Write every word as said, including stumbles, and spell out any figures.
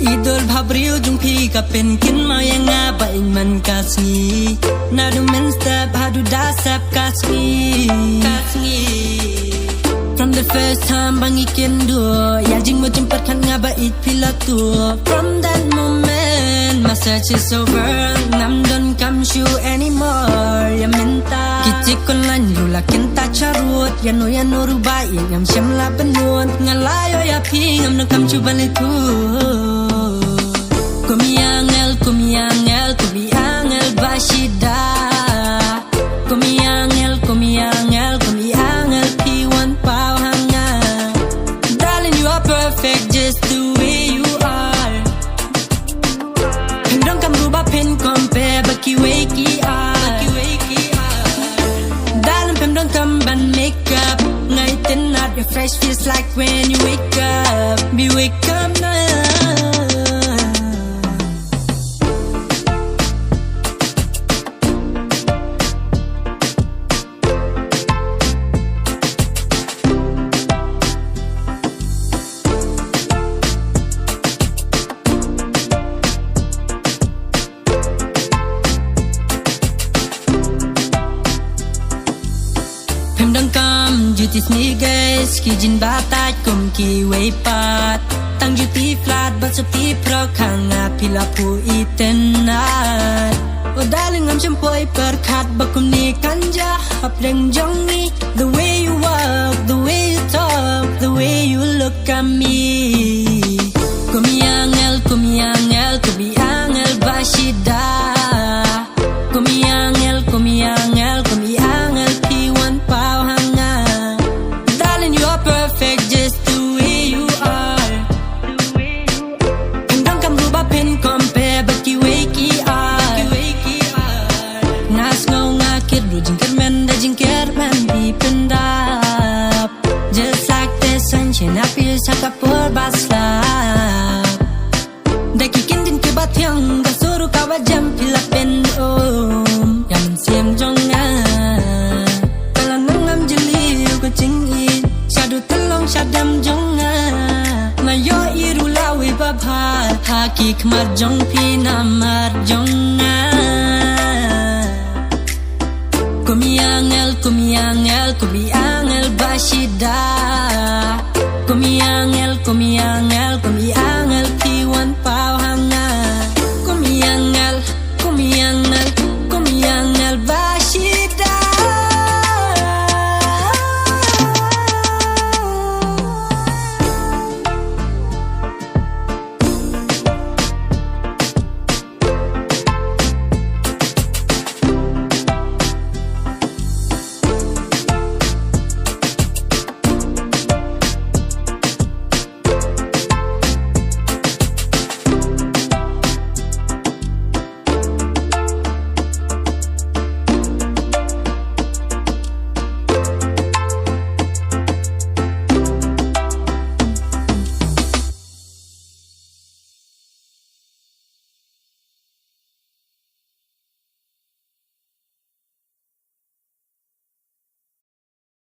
I dor bhabriew jong phi ka pynkynmaw ïa nga ba ïeit man ka sngi. Naduh mynstep haduh da sep ka sngi. Ka sngi. From the first time ba ngi kynduh, ïa jingmut jingpyrkhat nga ba ïeit phi la tuh. From that moment my search is over. Ngam donkam shu anymore. Ïa mynta ki tik online ruh la kyntait sharud. Ïano ïano ruh ba ïeit ngam shym la pynnud. Nga la ïoh ïa phi ngam donkam shu ban leit tuh. Kum i angel, kum i angel, kum i angel ba shida. Kum i angel, kum i angel, kum i angel phi wan paw ha nga. Darling, you are perfect just the way you are. Phin donkam ruh ba phin compare bad kiwei ki ar. Darling, phim donkam ban make up. Nga itynnad, your fresh feels like when you wake up. Be wake up now. Phim donkam juti sneakers, ki jeans batai kum kiwei pat. Tang juti flat bad sopti phrok ha nga phi la phuh itynnad. Oh darling, ngam shym poi pyrkhat ba kumne kan jia hapdeng jong ngi. The way you walk, the way you talk, the way you look at me. Kum i angel, kum i angel, kum i angel ba shida. Kum i angel, kum i angel, kum i angel phi wan paw ha nga. Darling, you are perfect just the way you are. Phin donkam ruh ba phin compare bad kiwei ki ar. Nga sngew nga kyrduh jingkyrmen da jingkyrmen phi pyndap. Just like the sunshine appears ha ka por ba slap. Da ki kyndit kiba thiang, ka sur ruh kaba jem phi la pynum ïa mynsiem jong nga. Ka la nang ngam jylliew ka jingïeit, shaduh tyllong shadem jong nga. Nga ïohi ruh la wei ba bha ha ki khmat jong phi namar jong nga. Kum i angel, kum i angel, kum i angel ba shida. Kum i angel, kum i angel,